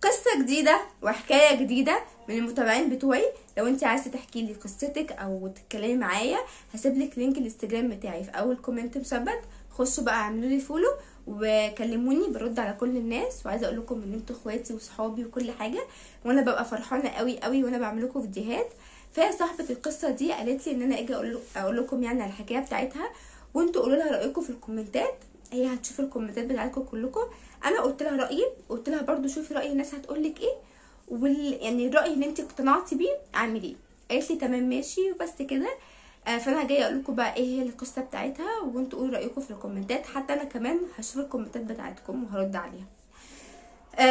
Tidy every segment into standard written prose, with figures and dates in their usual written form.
قصة جديدة وحكاية جديدة من المتابعين بتوعي. لو انت عايزه تحكي لي قصتك او تتكلمي معايا هسيب لك link الانستجرام بتاعي في اول comment مثبت. خشوا بقى اعملوا لي follow وكلموني، برد على كل الناس. وعايزه اقول لكم ان انتوا اخواتي وصحابي وكل حاجة، وانا ببقى فرحانة قوي قوي وانا بعمل لكم فيديوهات. فصاحبه القصة دي قالت لي ان انا اجي اقول لكم يعني على الحكاية بتاعتها، وانتوا قولوا لها رايكم في الكومنتات. هي هتشوف الكومنتات بتاعتكم كلكم. انا قلت لها رايي، قلت لها برضو شوفي راي الناس هتقول لك ايه، يعني الراي اللي انت اقتنعتي بيه اعمليه. قالت لي تمام ماشي وبس كده. فانا جاية اقول لكم بقى ايه هي القصة بتاعتها، وانتوا قولوا رايكم في الكومنتات. حتى انا كمان هشوف الكومنتات بتاعتكم وهرد عليها.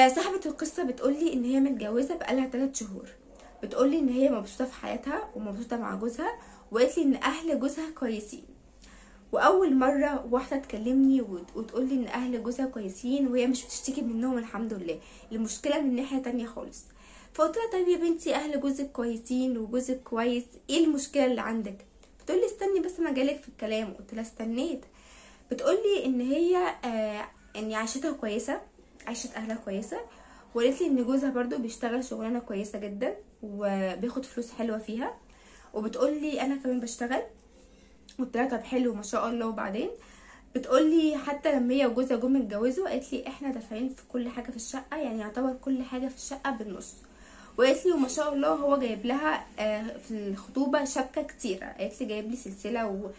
صاحبه القصة بتقولي ان هي متجوزة بقالها 3 شهور. بتقولي ان هي مبسوطة في حياتها ومبسوطة مع جوزها، وقالت لي ان اهل جوزها كويسين. واول مرة واحدة تكلمني وتقولي ان اهل جوزها كويسين وهي مش بتشتكي منهم الحمد لله، المشكلة من ناحية تانية خالص. فقلت لها طيب يا بنتي اهل جوزك كويسين وجوزك كويس، ايه المشكلة اللي عندك؟ بتقولي استني بس انا جالك في الكلام. قلت لها استنيت. بتقولي ان هي يعني عيشتها كويسة، عيشه اهلها كويسة، وقالت لي ان جوزها برضو بيشتغل شغلانة كويسة جدا وبياخد فلوس حلوة فيها. وبتقولي انا كمان بشتغل. قلت لها طب حلو ما شاء الله. وبعدين بتقولي حتى لما هي وجوزها جم اتجوزوا قالت لي احنا دافعين في كل حاجة في الشقة، يعني يعتبر كل حاجة في الشقة بالنص. وقالت لي وما شاء الله هو جايب لها في الخطوبة شبكة كتيرة. قالت لي جايب لي سلسلة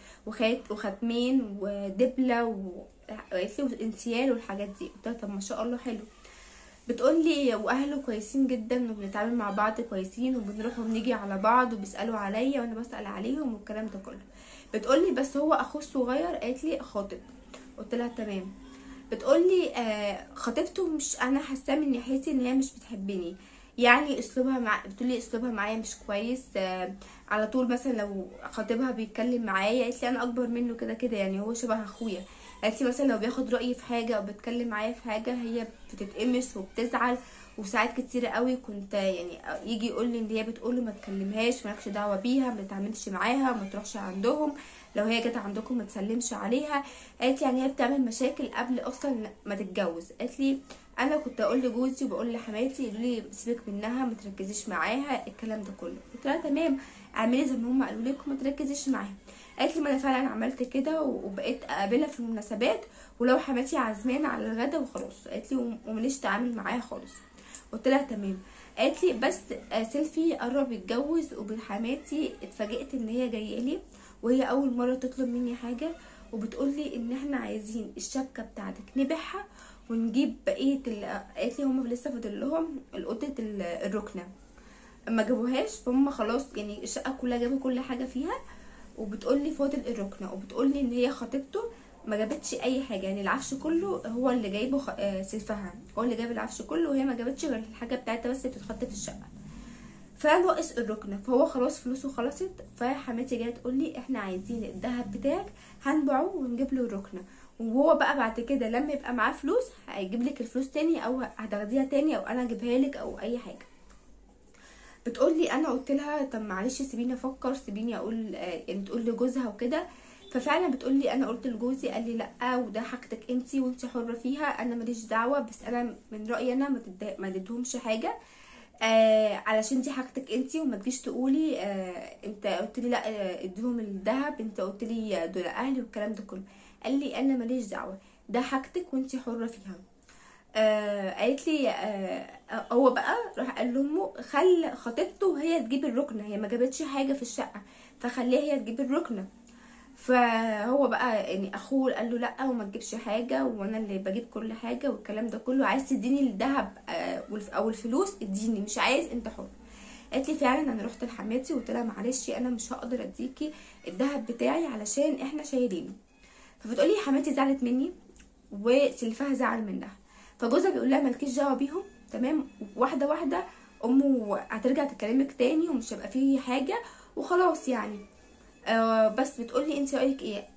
وختمين ودبله، وقالت لي وانسيال والحاجات دي. قلت لها طب ما شاء الله حلو. بتقولي واهله كويسين جدا وبنتعامل مع بعض كويسين وبنروح وبنيجي على بعض وبيسالوا عليا وانا بسال عليهم والكلام ده كله. بتقولي بس هو اخوه الصغير قالت لي خاطب. قلت لها تمام. بتقولي خطيبته مش انا حاسه من ناحيتي ان هي مش بتحبني، يعني اسلوبها بتقولي اسلوبها معايا مش كويس. على طول مثلا لو خطيبها بيتكلم معايا قالت لي انا اكبر منه كده كده، يعني هو شبه اخويا. قالت لي مثلا لو بياخد رايي في حاجة او بيتكلم معايا في حاجة هي بتتقمص وبتزعل. وساعات كتير قوي كنت يعني يجي يقول لي ان هي بتقول له ما تكلمهاش، مالكش دعوه بيها، ما تتعاملش معاها، ما تروحش عندهم، لو هي جت عندكم ما تسلمش عليها. قالت لي يعني هي بتعمل مشاكل قبل اصلا ما تتجوز. قالت لي انا كنت اقول لجوزي وبقول لحماتي يقولوا لي سيبك منها، ما تركزيش معاها، الكلام ده كله. قلت لها تمام اعملي زي ما هم قالوا لك وما تركزيش معاها. قالت لي ما انا فعلا عملت كده وبقيت اقابلها في المناسبات، ولو حماتي عازمانه على الغدا وخلاص. قالت لي ومليش تعامل معاها خالص. قلت لها تمام. قالت لي بس سيلفي قرب يتجوز وبحماتي اتفاجئت ان هي جاية لي وهي اول مرة تطلب مني حاجة، وبتقول لي ان احنا عايزين الشبكة بتاعتك نبيعها ونجيب بقية قالت لي هم لسه فاضل لهم الاوضة الركنه ما جابوهاش، فهم خلاص يعني الشقة كلها جابوا كل حاجة فيها. وبتقول لي فاضل الركنه، وبتقول لي ان هي خطيبته ما جابتش اي حاجة، يعني العفش كله هو اللي جايبه، سلفها هو اللي جاب العفش كله، وهي ما جابتش غير الحاجة بتاعتها بس اللي بتتحط في الشقة. فناقص الركنه، فهو خلاص فلوسه خلصت. فحماتي جاية تقول لي احنا عايزين الذهب بتاعك هنبيعه ونجيب له الركنه، وهو بقى بعد كده لما يبقى معاه فلوس هيجيب لك الفلوس تاني او هتاخديها تاني او انا اجيبها لك او اي حاجة. بتقول لي انا قلت لها طب معلش سيبيني افكر، سيبيني اقول يعني تقول لجوزها وكده. ففعلا بتقول لي انا قلت لجوزي قال لي لا وده حاجتك انتي وانتي حره فيها، انا ماليش دعوه، بس انا من رايي انا ما اديتهمش حاجة علشان دي حاجتك انتي، وما تجيش تقولي انت قلت لي لا اديهم الذهب، انت قلت لي دول اهلي والكلام ده كله. قال لي انا ماليش دعوه، ده حاجتك وانتي حره فيها. قالت لي هو بقى راح قال لامه خل خطيبته هي تجيب الركنه، هي ما جابتش حاجة في الشقة فخليها هي تجيب الركنه. فهو بقى يعني اخوه قال له لا وما تجيبش حاجة وانا اللي بجيب كل حاجة والكلام ده كله، عايز تديني الذهب او الفلوس اديني، مش عايز انت حر. قالت لي فعلا انا رحت لحماتي وقلت لها معلش انا مش هقدر اديكي الذهب بتاعي علشان احنا شايلينه. فبتقولي حماتي زعلت مني وسلفها زعل منها. فجوزها بيقول لها مالكيش دعوه بيهم تمام، واحدة واحدة امه هترجع تكلمك تاني ومش هيبقى فيه حاجة وخلاص يعني. بس بتقولي انت رايك ايه؟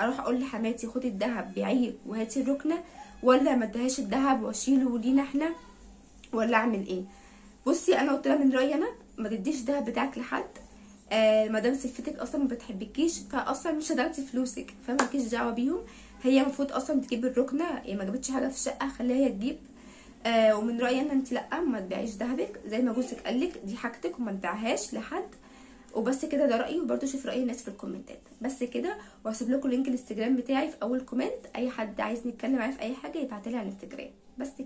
اروح اقول لحماتي خدي الذهب بيعيه وهاتي الركنه، ولا ما اديهاش الذهب واشيله لينا احنا، ولا اعمل ايه؟ بصي انا قلت لها من رايي انا ما تديش الذهب بتاعك لحد، ما دام سلفتك اصلا ما بتحبكيش فاصلا مش هتاخدي فلوسك، فمالكيش دعوه بيهم. هي المفروض اصلا تجيب الركنه، هي ما جابتش حاجة في الشقة خليها هي تجيب. ومن رايي ان انت لا ما تبيعيش ذهبك زي ما جوزك قالك، دي حاجتك وما تبيعهاش لحد. وبس كده، ده رايي، وبرده شوف راي الناس في الكومنتات. بس كده، وهسيب لكم link الانستجرام بتاعي في اول comment، اي حد عايز نتكلم معايا في اي حاجة يبعتلي على الانستجرام. بس كده.